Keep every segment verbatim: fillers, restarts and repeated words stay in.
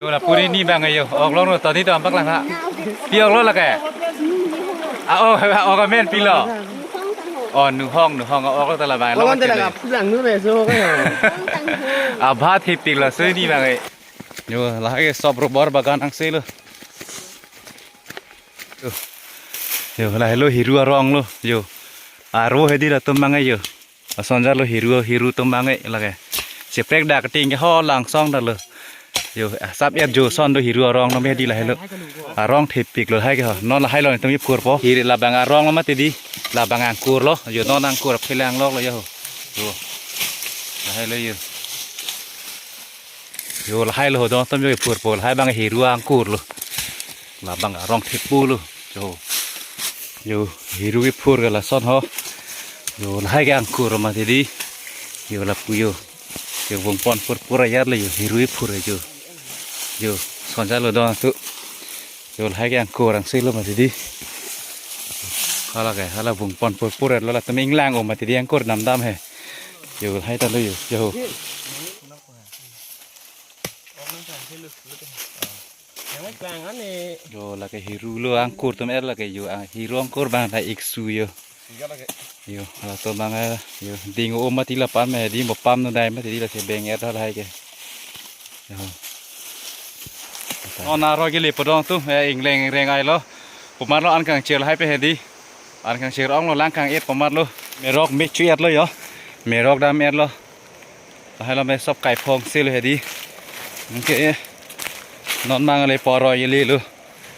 Yo, la puri ni bang yo. Ok long lo, tadi to ampak lang ha. Pi ok lo lake. Ah, oh, ok amen pilo. Oh, Nuhong, Nuhong, ok lo ta labang. Kolon tela ka pulang nu re so ka. Abha thepik lo sui ni bang. Yo, lahai ke sob rubber bagan angse lo. Yo. Yo, lahai lo hiru arong lo. Yo. Aro hedi latum bang yo. Ason ja lo hiru, hiru atum bang lake. Cheprek dak ting ke ho langsong ta lo. Yo, asap ya jo son do hiru arong no me di lahai lo. Arong thepik lo hai ke ho. Non lahai lo netum kephurpo. Hiri labang arong lo mati di. Labang angkur lo. Yo non angkur phelang lok lo yo. Yo. Lahai lo yo. Yo lahai lo don atum yo kephurpo. Lahai bang hiru angkur lo. Labang arong thepu lo. Yo. Yo, hiru kephur ke lason ho. Yo, lahai ke angkur mati di. Yo, lapu yo. Yo, vung pon purpur ayar le yo, hiru kephur yo. Yo, son ja lo don tu. Yo, lahai ke angkur angse lo mati di. Hala ke, hala vung pon purpur lo latum inglang o mati di angkur namdam he. Yo, lahai ta lo yo. Yo. Yo, lake hiru lo angkur atum er lake yo, ah, hiru angkur bang ta iksu yo. Yo, halatum bang, eh, yo, ding o mati lapan me di mo pam no dai mati di lake beng er lahai ke. Yo. Non aroi ke le podong tu, eh, ingleng ingreng ai lo. Pumar lo an kangchir lahai pe hedi. An kangchir ong lo lang kang-et pumar lo. Merok me chu-et lo yo. Merok dam-et lo. Lahai lo me sob kaiphong se lo hedi. Anke non bang le poroi le lo.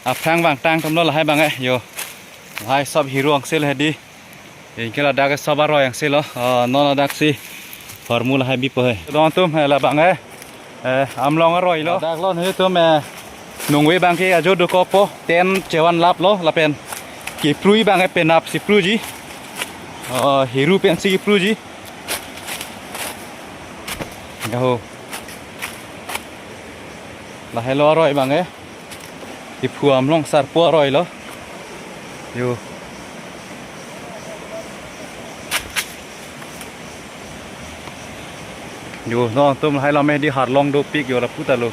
Aphrang bang tang atum lo lahai bang eh yo. Lahai sob hiru angse lo hedi. Anke ladak ke sob aroi angse lo. Ah, non ladak si hormu lahai bipo he. Don atum he labang eh. Eh, Amlong aroi lo. Ladak lo netum eh. Nungve bang ke ajo dokokpo. Tent chevan lap lo lapen. Keprui bang eh penap si pruji. Oh, hiru pensi kepruji. Yaho. Lahai lo aroi bang eh. Iphu Amlong sarpo aroi lo. Yo. Yo, non atum lahai lo me di harlong dopik yo lapu ta lo.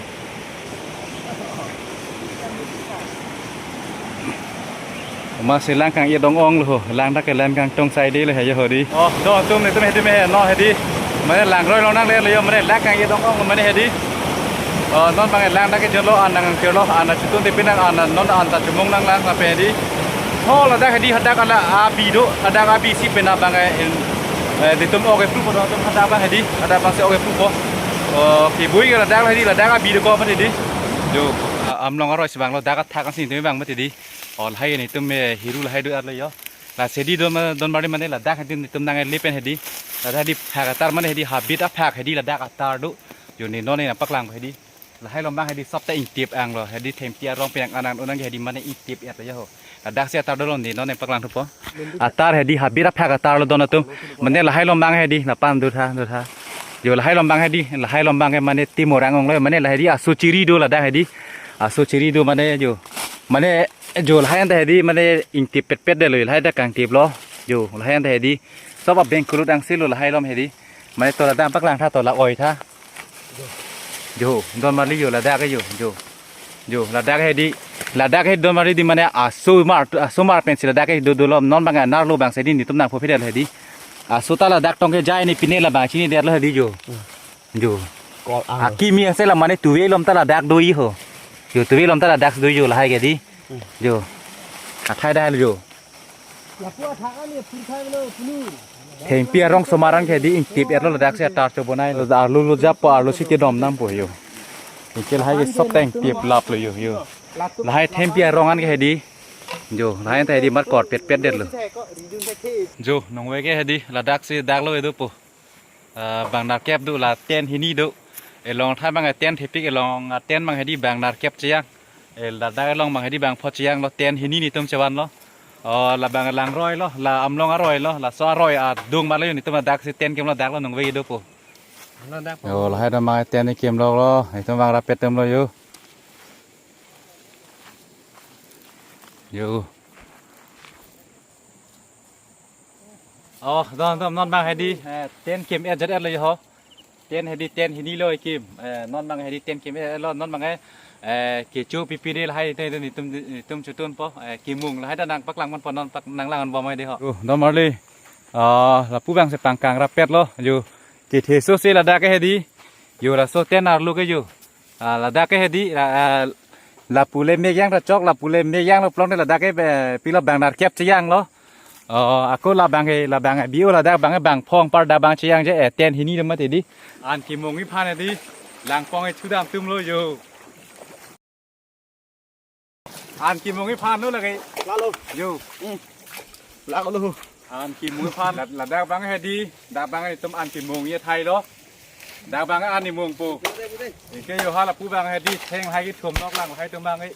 Masi lang kang-et ong ong lo ho, lang dak ke lang kangtong sai de le he yo ho di. Oh, don atum netum hedi me he, no hedi. Mane lang roi lonang le lo yo, mane lang kang-et ong ong lo mane hedi. Oh, non bang lang dak ke jolo an nangkir lo, an chutun te pinang an non an ta chumong nang lang lapen hedi. Ho ladak hedi hadak ala abi do, hadak abi si pena bang eh, in, eh, netum ok epru po don atum hadak bang hedi, hadak bang si ok epru po. Oh, kibui ke ladak hedi, ladak abi dokok mane hedi. Jo, ah, Amlong aroi si bang lo, dak athak si netum bang mati di. Oh, lahai netum eh, hiru lahai do-et lo yo. Lasi di don, don bari mane ladak hedi netum nang le pen hedi. Ladak hedi phak atar mane hedi habit aphak hedi ladak atar do. Jo ne non ne paklang hedi. Lahai lo bang hedi sob ta ingtip ang lo. Hedi thempi arong pinang anang unang hedi mane ingtip-et lo yo ho. Ladak si atar do lo ne non ne paklang thupo. Atar hedi habit aphak atar lo don atum. Mane lahai lo bang hedi lapan dur tha, dur tha. Jo lahai lo bang hedi, lahai lo bang ke mane timur ang ong lo mane lahai hedi aso chiri do ladak hedi. Aso chiri do mane jo. Mane jo lahai anta hedi mane ingtip petpet de lo lahai ta kangtip lo. Jo lahai anta hedi. Sob abeng kulut angse lo lahai lo hedi. Mane to ladak paklang tha to la-oi tha. Jo, don mali jo ladak jo, jo. Jo, ladak hedi. Ladak hedi don mali di mane aso mar, aso mar pensi ladak hedi do do lo non bang anar lo bang si di netum nangpo pidel hedi. Aso ta ladak tong ke jai ni pine labang chini der lo hedi jo. Jo. Kol ang. Akimi angse la mane tuve lom ta ladak do-i ho. Jo tuve lom ta ladak do-i jo lahai ke di. Jo. Athai dah lo jo. Lapu athak ani phur thai lo punu. Thengpi arong somaran ke di ingtip-et lo ladak si atar chobonai lo arlo lo japo arlo si kedom nampo yo. Anke lahai ke sob ta ingtip lap lo yo yo. Lahai thengpi arong an ke di. Jo, lahai ta di mar kor petpet det lo. Jo, nungve ke di ladak si dak lo edo po. Ah, bang nerkep do la tent hini do. Elong thai bang tent thepik elong ah, tent bang hedi bang nerkep cheyang. Eh, ladak elong bang hedi bang pho cheyang lo tent hini netum chevan lo. Oh, labang lang roi lo, la Amlong aroi lo, laso aroi adung ma lo netum dak si tent kem lo dak lo nungve do po. Lo dak po. Yo, lahai do ma tent kem lo lo, netum bang rapet tem lo yo. Yo. Oh, don, don, non bang hedi, eh, tent kem-et jat-et lo yo ho. Tent hedi tent hini lo ikim. Eh, non bang hedi tent kim, eh, lo non bang, eh, eh, kecho pipine lahai te te netum, netum chotun po, eh, kimung lahai ta nangpaklang man po non pak nanglang bom hedi ho. Oh, don marli. Ah, lapu bang si pangkang rapet lo. Yo, kethe sose ladak ke hedi. Yo, laso tent arlo ke yo. Ah, ladak ke hedi, la, ah, lapu le mek yang ta chok, lapu le mek yang lo pulote ladak ke, eh, pilo bang nerkep cheyang lo. Oh, ako labang ke, labang ke, bio ladak bang ke bang phong par da bang cheyang je, eh, tent hini lo mati di. An kimung iphan di, langpong e chudam tum lo yo. An kimung iphan lo lake. Lalo. Yo. Hmm. Lalo. An kimung iphan. Lad-, ladak bang hedi, dak bang itum an kimung ye thai lo. Dak bang an imung po. Inke yo hala pu bang hedi, theng hai kithum nok lang hai tum bang e.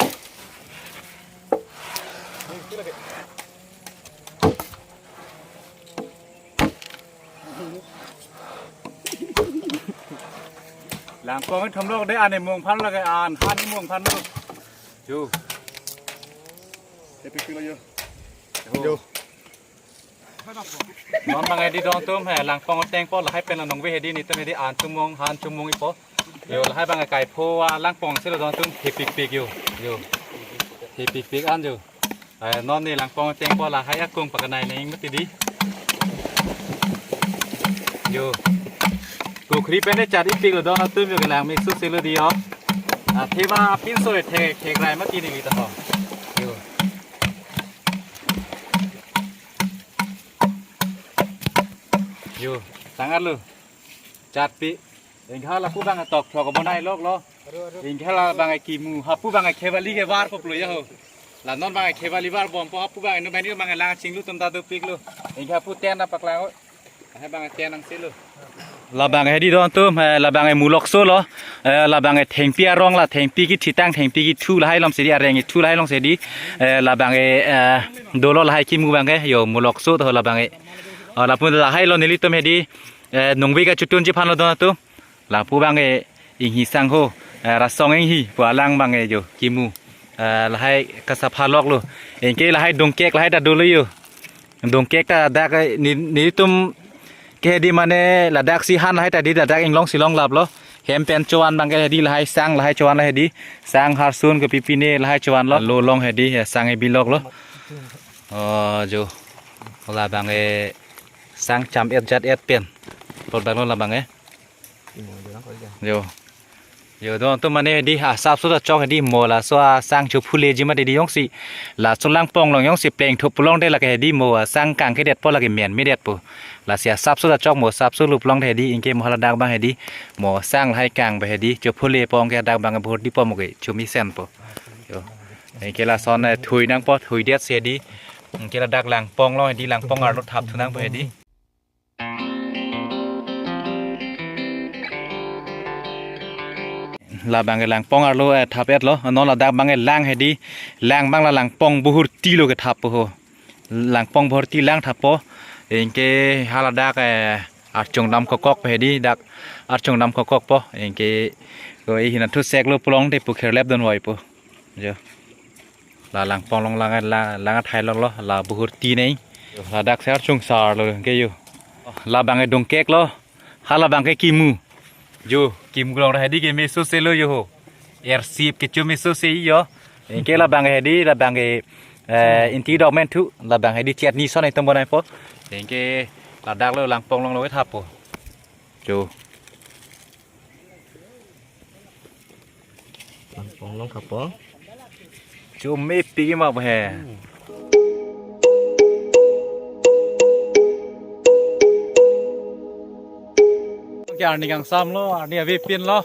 Langpong thom lo de an imung phan lo ke an han imung phan lo. Yo. Epic pilo yo. Yo. Non bang hedi don tum he langpong teng po lahai pen la nongve hedi netum hedi an chumung han chumung ipo. Yo lahai bang kai pho a langpong si lo don tum thepikpik yo. Yo. Thepikpik an yo. Eh, non ne langpong teng po lahai akung pakanai neng mati di. Yo. Pukhri pen de chat ipik lo don atum yo kelang mik suk selo di yo. Ah, thema pinso thek thek rai mati ni kita ho. Yo. Yo, tangar lo. Chat pi. Ingkhala pu bang tok thok bonai lok lo. Ingkhala bang kimu, hapu bang khevali ke var pop lo ya ho. La non bang khevali var bom po hapu bang no bani bang lang chinglu tum ta dopik lo. Ingkha pu tent na paklang o. Hai bang tent nang selo. Labang hedi don tum, eh, labang e mulok so lo, eh, labang e thengpi arong la thengpi kithitang thengpi kithu lahai lom sedi areng ithu lahai long sedi, eh, labang e, eh, dolo lahai kimu bang ke yo mulok so to labang e. Oh, lapu lahai lo nelitum hedi, eh, nungbi kachotun chiphan lo don tum. Lapu bang e inghi sang ho, eh, rasong inghi pu alang bang e yo kimu, eh, lahai kasapha lok lo. Ingke lahai dungkek lahai ta dolo yo. Dungkek ta dak, eh, ne, netum ke di mane ladak si han lahai ta di ladak inglong silong lap lo. Hem pen chovan bang ke di lahai sang lahai chovan lahai di. Sang harsun ke pipine lahai chovan lo. Lo long hedi ya sang e bilok lo. Oh, jo. Labang e sang cham et jat et pen. Pot bang lo labang e. Yo. Yo, don tum mane di asap so ta chok di mo laso asang chophuleji mati di jongsi. Laso langpong long jongsi pleng thup pulote lake di mo asang kangkedet po lake men medet po. Lasi asap so ta chok mo asap so lup long di ingke mo hala dak bang hedi. Mo sang lahai kang bang hedi chophule pong ke dak bang bhur di po mo ke chumi sen po. Yo. Ingke lason, eh, thui nang po thui det si di. Ingke ladak langpong long di langpong arlo thap thu nang po hedi. Labang e langpong arlo, eh, thap et lo. Non ladak bang e lang hedi. Lang bang la langpong buhur ti lo ke thap po ho. Langpong buhur ti lang thap po. Ingke hala dak, eh, archung dam kokok pe hedi dak archung dam kokok po. Ingke ko e hina thu sek lo pulote pu kherlep don wai po. Jo. La langpong long lang, lang, lang athai long lo, la buhur ti nei. Ladak ser chung sar lo ke yo. Labang e dungkek lo, hala bang ke kimu. Yo, kimu long ra hedi ke meso se lo yo ho. Ersip kecho meso se yo. Ingke labang hedi, labang e, eh, inti dok men thu, labang hedi chet ni son itum bonai po. Ingke ladak lo langpong long lo thap po. Jo. Langpong long kapo. Chumi pigi ma he. Ke arni kangsam lo, arni avepin lo.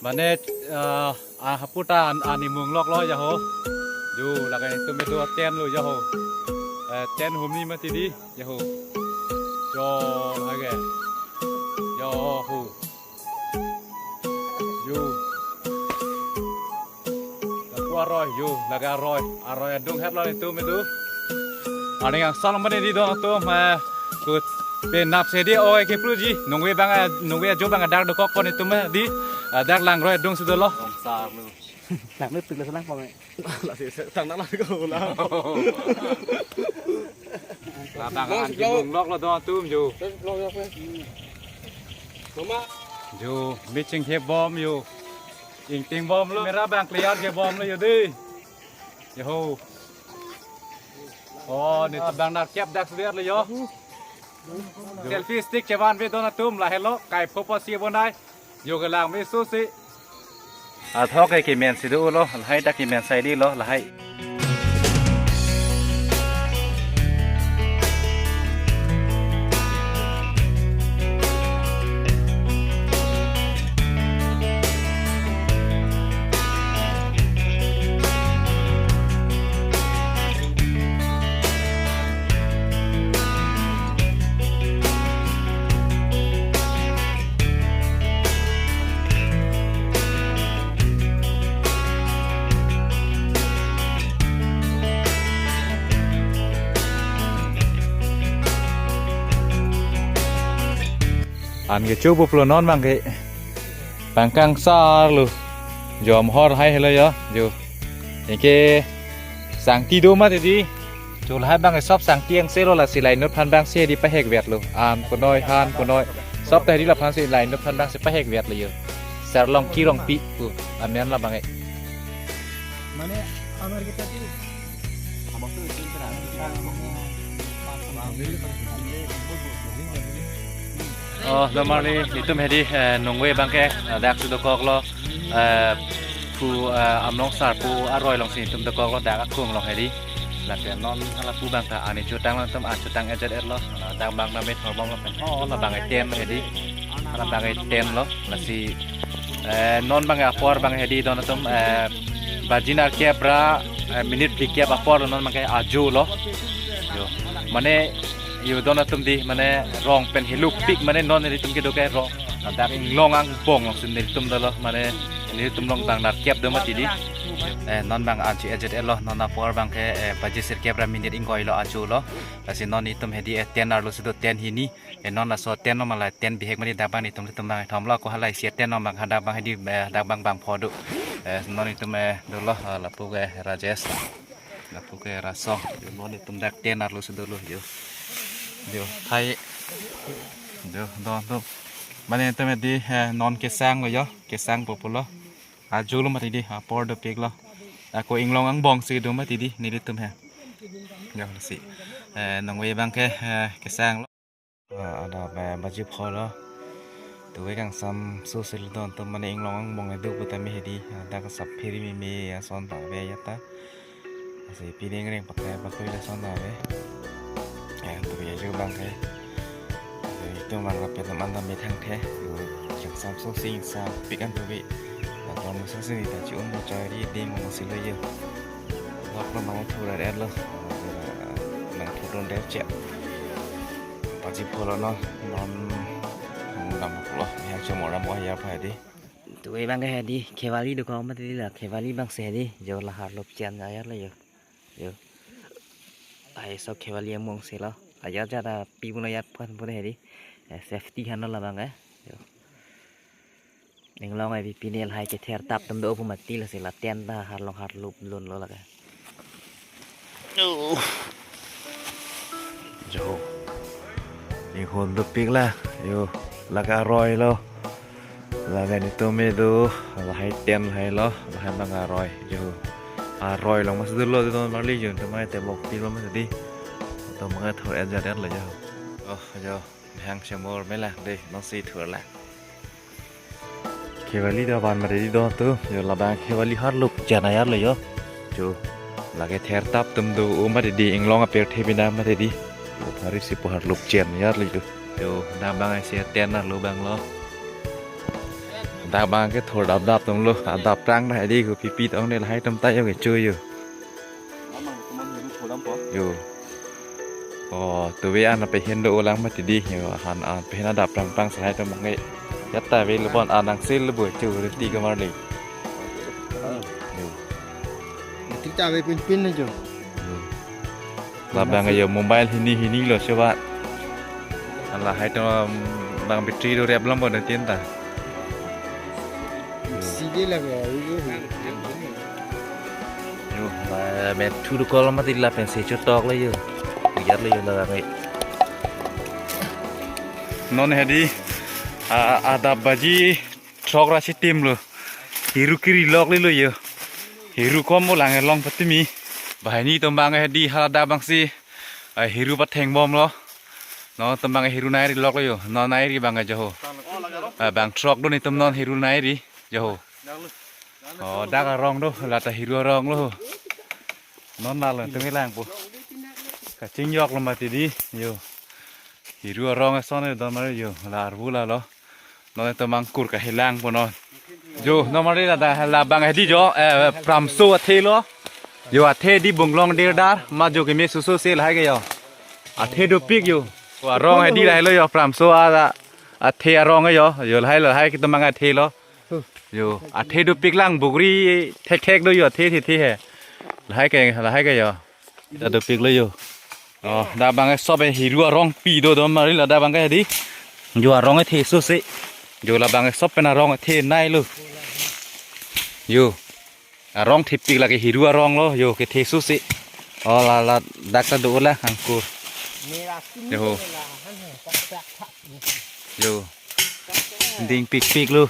Mane, eh, ah, hapu ta an, an imung lok lo ya ho. Yo, lake itum do tent lo ya ho. Eh, tent hum ni mati di ya ho. Jo, lake. Ya ho. Yo. Lapu aroi, yo, lake aroi. Aroi adung het lo itum itum. Arni kangsam mane di don atum, eh, kut penap se di, oh, ke pru ji. Nungve bang, eh, nungve ajo bang dak dokok pon itum, eh, di, eh, dak langroi adung si dolo. Kangsam lo. Lang me pik lo selang pon. Lasi tang na la ko la. Labang an kimung lok lo don atum yo. Mama. Jo, mi chingkep bom jo. Ingting bomlo, mera bang clear ke bomlo jo dei. Yo ho. Oh, ne bang narkep dak suliar lo jo. Selfie stick chevan ve don atum, lahelo, kai phopo si bonai. Jo kelang me susi. Athok ke kemen si dolo, lahai ta kemen sai dilo, lahai. An kecho pulo non bang ke pangkang sar lo. Jo mohor hai helo jo. Jo. Anke sangti do mati di. Jo lahai bang ke sop sangti angse lo, lasi lainut aphan bang si di pahek vet lo. An punoi han punoi. Sop ta di laphan si lainut aphan bang si pahek vet lo jo. Sarlong kirong pi pu. Amen labang ke. Mane amar kita ti. Oh, normally itum hedi, eh, nungve bang ke, eh, dak si dokoklo, eh, pu, eh, Amlong sar pu aroi along si itum dokoklo, dak akung along hedi. Lapen non hala pu bang ta ani chotang along itum achotang ejet etlo, eh, dak bang name thorbom lo pen. Oh, labang ke tent hedi. Hala bang ke tent lo, lasi, eh, non bang ke apor bang hedi don atum, eh, baji nerkep ra, eh, minute phlikep apor lo non bang ke ajo lo. Jo. Mane jo don atum di, mane rong pen helupik, mane non nelitum kedo ke rong. Dak Inglong angbong along si nelitum dolo, mane nelitum along bang nerkep do mati di. Eh, non bang an chi ejet etlo, non apor bang ke, eh, baji sirkep ra minute ingkoi lo ajo lo. Lasi non itum hedi, eh, tent arlo si do, tent hini. Eh, non laso tent lo ma la tent bihek mati, dak bang itum itum bang thom lo, ko halai si tent lo bang hadak bang hedi, eh, dak bang bang pho do. Eh, non itum, eh, dolo, eh, lapu ke Rajesh. Lapu ke Rasong. Jo, non itum dak tent arlo si dolo jo. Jo, thai. Jo, do do. Mane itum hedi, eh, non kesang lo jo, kesang pupo lo. Ajo lo mati di, apor dopik lo. Ako Inglong angbong si do mati di, nelitum he. Jo, si. Eh, nungve bang ke, eh, kesang lo. Ah, ada ba-, baji pho lo. Tuve kangsam susi lo don atum, mane Inglong angbong do pu tame hedi. Ah, dak sap phiri meme ason ta ave ajat ta. Lasi pini ingreng pakai pakai lason ta ave. Eh, tuve ajo bang ke. Tuve itum bang rapet nam anda methang the. Kangsam susi ingsa pik an tuve. Laton susi ta chi-um bo chari ding mo si lo jo. Lok lo bang thur etlo. Bang thur don der chet. Baji pho lo non, non dam lo, ya chomor dam ya pha di. Tuve bang ke hedi, khewali dokok mati di, la khewali bang si hedi, jo la harlop chen ajat lo jo. Jo. Ai so khewali among si lo. Ajat ajat api puno ajat phan puno hedi. Eh, safety han lo labang ke. Jo. Inglong ai pine lahai kether tap atum do pu mati, lasi la tent ta harlong harlup lun lo lake. Oh. Jo. Inghon dopik la. Jo. Lake aroi lo. Lake nelitum me do. Lahai tent lahai lo. Lahai bang aroi. Jo. Aroi along mas dolo do marli jo. Itum mai tebok pik lo mas di. Itum mai thor ejet etlo jo. Oh, jo. Hang chomor me la de, non si thur la. Khewali do van mati di don atum, jo labang khewali harlop chen ajat lo jo. Jo, lake ther tap atum do o mati di, Inglong apirthe bina mati di. O phari si po harlop chen ajat lo jo. Jo, dak bang ai si tent arlo bang lo. Dak bang ke thor dap dap atum lo, adap prang na di ko pipi tong ne lahai atum ta jo kecho jo. Jo. Oh, tuve an apehen do olang mati di. Jo, han an apehen adap prang prang sahai atum bang ke. Ajat ta ave lo bon an angse lo bo chu reti kamar le. Jo. Tik ta ave pin pin na jo. Jo. Labang jo mobile hini hini lo choba. Lahai atum bang battery do rep lam bo na tin ta. Sige lage, ui, ui. Jo, ba, me thu dokok mati lapen si chotok lo jo. Ajat lo jo labang ke. Non hedi. A, adap baji throk ra chitim lo. Hiru kiri lok lelo yo. Hiru kom mo lang elong patimi. Banghini atum abang hedi hala adap abangsi. A, hiru patheng bom lo. Non atum abang hiru nai ri lok lo yo. Non nai ri abang jo ho. A, bang throk do netum non hiru nai ri jo ho. Oh, dak arong do, la ta hiru arong lo. Non la lo, tung lang po. Kaching yok lo mati di, yo. Hiru arong ason do mari yo, la arvu la lo. Non atum angkur kahelang po non. Jo, non mari la da, la abang hedi jo, eh, pramso athe lo. Yo athe di bunglong dirdar, ma jo keme susu se lahai ke yo. Athe dopik yo. Arong hedi lahai lo yo, pramso a, athe arong yo, yo lahai lahai atum abang athe lo. Yo, athe dopik lang bugri thek thek do yo, athe the the he. Lahai ke, lahai ke yo. Dak dopik lo yo. Oh, dak abang sop hiru arong pi do do mari la dak abang ke di. Yo arong kethe susi. Yo la abang sop pen arong kethe nai lo. Yo. Arong thepik lake hiru arong lo, yo kethe susi. Oh, la la dak ta do la angkur. Yo. Yo. Ding pikpik lo.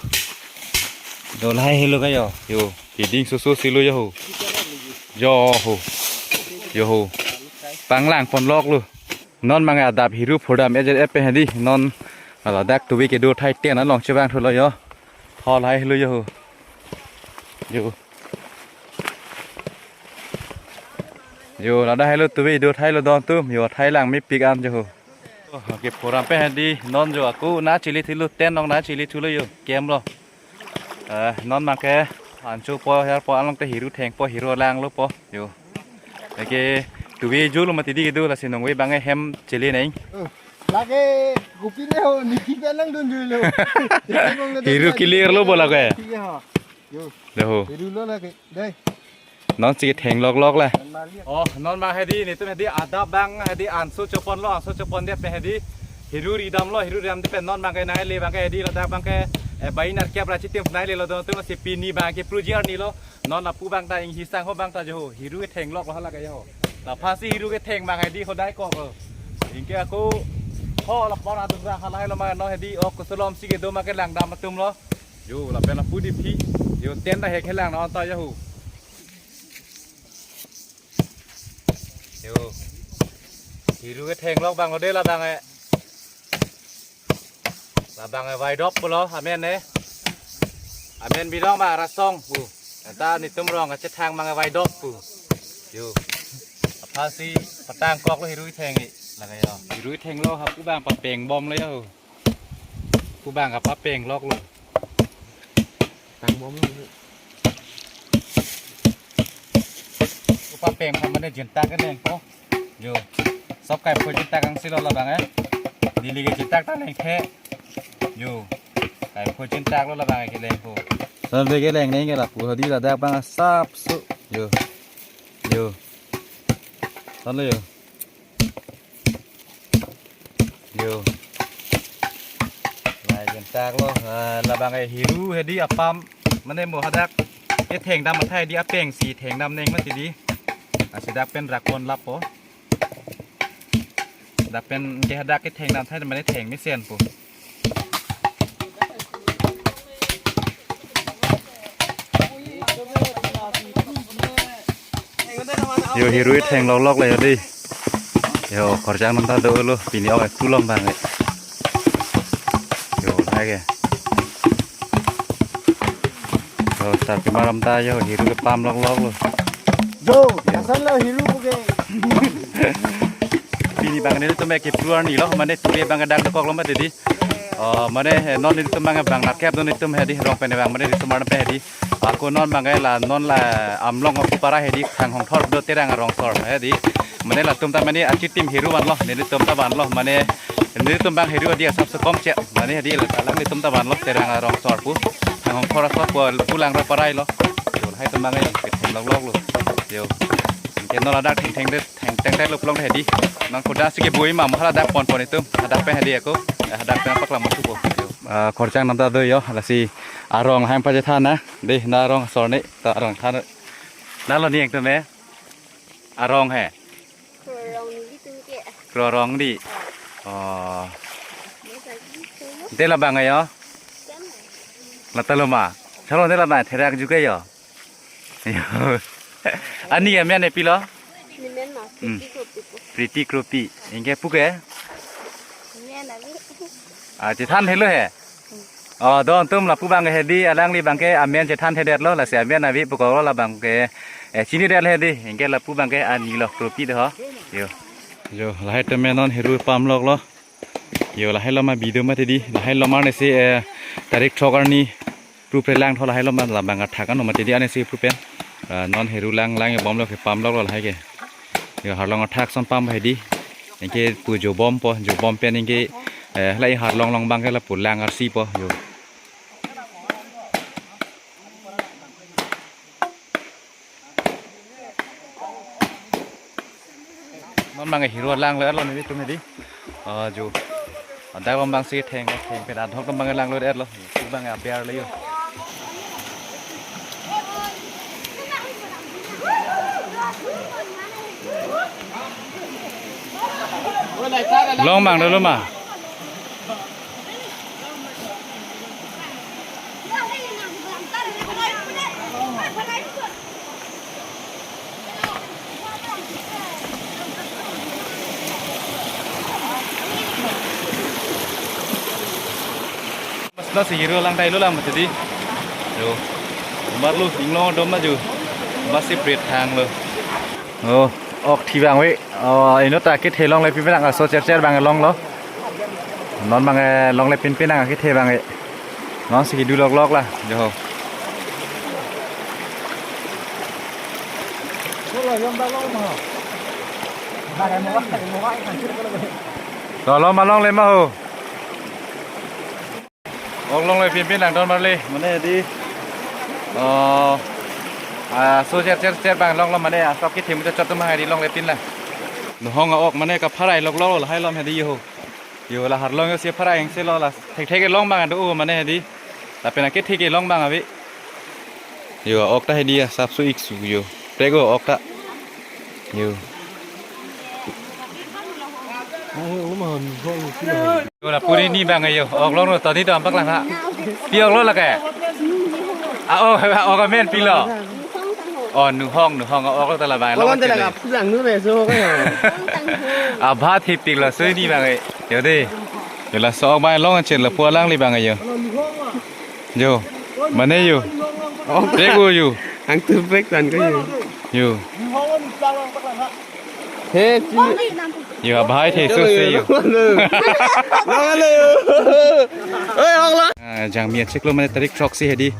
Yo lahai helo ka yo. Yo. Keding susu si lo yo ho. Yo ho. Yo ho. Panglang pon lok lo. Non abang adap hiru phodam eje epe hedi. Non ladak tuvi kedo thai ten along chevang thulo yo. Ho lahai helo yo ho. Yo. Yo, ladak helo tuvi do thai lo don atum. Yo, thai lang mepik an jo ho. Okay, phoram pen hedi non jo ako na chili thulo, ten nong na chili thulo yo, kem lo. Eh, non abang ke ancho po her po along te hiru theng po, hiru lang lo po. Yo. Eke tuvi ju lo mati di kedo, lasi nungve abang hem chili neng. Oh, lake kopi ne ho, niki pe lang dun ju lo. Hiru clear lo bola ke. Thik hai ho. Yo. Deho. Hiru lo lake. Dei. Non si theng lok lok le. Oh, non abang hedi, netum hedi adap abang hedi anso chopon lo, anso chopon det pen hedi. Hiru ridam lo, hiru ridam det pen non abang ke nai le abang ke hedi ladak abang ke, eh, bai nar kep ra chitim nai le lo don atum si pini abang ke prujiar ni lo. Non lapu abang ta inghi sang ho abang ta jo ho. Hiru ketheng lok lo hala ke jo ho. Laphan si hiru ketheng abang hedi hodai kok lo. Anke ako ho lapor aduk ra halahai lo ma non hedi ok kusulom si kedo ma ke langdam atum lo. Yo, lapen lapu di phi. Yo, ten ta hek helang non ta yo ho. Yo. Hiru ketheng lok abang lo de la abang e. La abang e vaidop pulo, amen e. Amen bidong ma rasong pu. Anta netum rong kachethang abang e vaidop pu. Yo. Aphan si patang kok lo hiru ketheng i. Lake yo. Hiru ketheng lo hapu abang papeng bom lo yo. Pu abang kapapeng lok lo. Tang bom lo. Kapapeng pa mane jintak ke leng ko. Yo. Sop kaipho jintak angsi lo la abang e. Neli ke jintak ta leng the. Yo. Kaipho jintak lo la abang e ke leng ko. Sop ke leng neng ke lapu hedi ladak abang sap su. Yo. Yo. Sop lo yo. Yo. Lai jintak lo. Ah, la abang e hiru hedi apam. Mane mo hadak. Ketheng dam athai di apeng si theng dam neng mati di. Lasi dak pen rakon lap po. Dak pen ke hadak ketheng dam athai mane theng mesen po. Yo, hiru ketheng lok lok le yo di. Yo, khorjang nam ta do lo, pini ok ek tulong abang e. Yo, lake. Yo, sar kemaram ta yo, hiru kepam lok lok lo. Jo, asan lo hiru ke. Pini abang netum ke pluar ni lo, mane tuvi abang dak dokok lo mati di. Oh, mane, eh, non netum abang bang nakep non netum hedi rong pen abang mane netum arna pen hedi. Ako non abang la non la Amlong ako para hedi Thanghongthor do Terang arong sor hedi. Mane latum ta mane achitim hiru van lo, netum ta van lo, mane netum abang hiru di asap sekom che, mane hedi la talang netum ta van lo Terang arong sor pu. Thanghongthor asor pu pulang ra parai lo. Yo, lahai atum abang ketheng lok lok lo. Yo. Anke non ladak theng theng det. Theng theng theng lo pulang hedi. Nang koda si kebui ma mo hala dak pon pon netum. Hadak pen hedi ako. Eh, hadak pen paklang ma thupo. Yo. Ah, khorjang nam ta do yo. Lasi arong hang pachethan na. De na arong sor ni. Ta arong than. Na lo ni yang tu me. Arong he. Krorong di tum ke. Krorong di. Oh. Ni sa di tu. Te labang ayo. Lata loma. Chalo te labang therak juke yo. Yo. Ani amen e pilo? Nemen ma, Hmm. Pretty Kropi pu. Pretty Kropi. Anke puke? Amen abi. Ah, chethan helo he. Oh, don atum lapu abang hedi, alangli abangke amen chethan thedetlo, lasi amen abi pukolo labangke, eh, chinidetlo hedi, anke lapu abangke ani lo Kropi do ho. Yo. Yo, lahai tame non heru pamloklo. Yo, lahai loma video mati di, lahai loma arnisi, eh, tarik throk arni, pru prelang tho lahai loma labang athak ano mati di arnisi pru pen. Ah, non heru lang lang bomlo ke pamloklo lahai ke. Yo, harlong athak son pam hedi. Anke pu jobompo, jobom pen anke, eh, lahai harlong long abangke lapu lang arsipo, yo. Non abang heru langlo, lo nelitum hedi. Oh, jo. Ada bang abang si theng, theng pen adhok abang langlo, lo. Abang aber le yo. Long abang dolo ma. Mas nasi heru lang tailo lam tadi. Yo. Marlu inglong dom maju. Masi pret thanglo. Oh, ok thi abang ave. Oh, inut ta kethe longle pinpin nang aso cher cher abang longlo. Non abang longle pinpin nang kethe abang. Non si kedo loklok la, jo ho. Lo, lo ma longle ma ho. Ok longle pinpin nang don marli, mane di. Oh, aso cher cher cher abang longlo mane, aso kethe muchot chot atum hedi longle pin la. Nuhong a-ok mane kapharai loklo lahai lom hedi yo ho. Yo, la harlong yo si pharai angse lo, la thekthek long abang do mane hedi. Lapen akethe ke long abang ave. Yo, ok ta hedi asap su ik su yo. Prek o ok ta. Yo. Yo, la puri ni abang yo. Ok longlo, tadi to ampak lang ha. Pi ok lo lake? Ah, oh, ok amen pilo? Oh, nuhong, nuhong, ok lo ta labang. Kolon te laka pulang nu reso ko. Abha thipik lo sui ni abang. Yo de. Yo, laso abang long chen lapu alangli abang yo. Yo. Mane yo. Prek o yo. Ang tu prek tan ko yo. Yo. He, chini. Yo, abhai the, so se yo. Long ale yo. Oi, ok long. Ah, jangmi achiklo mane tarik throksi hedi.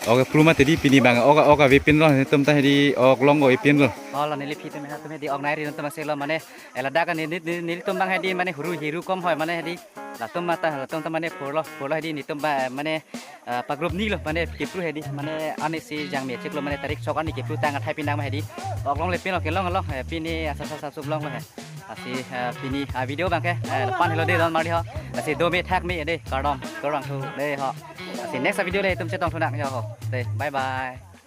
Ok, pru mati di pini abang. Ok, ok, ave pinlo, netum ta hedi, ok long o ave pinlo. Oh, lo neli phi tame ha tame di ok nai ri nontum ase lo mane. Eh, ladak ni, ni, ni, nelitum abang hedi mane heru heru kom hoi mane hedi. Latum mata, latum ta mane purlo, purlo hedi netum ba, mane, eh, pa group ni lo, mane kepru hedi, mane arnisi jangmi achiklo mane tarik sok arni kepru tang athai pindang ma hedi. Ok longle pin lo kelong lo, eh, pini asap asap asap longlo he. Lasi, eh, pini, ah, video abangke, eh, la-an helo de don marli ho. Lasi do me thak me de, kardom, kardom thu de ho. Lasi next video le netum chetong thu nang yo ho. De, bye bye.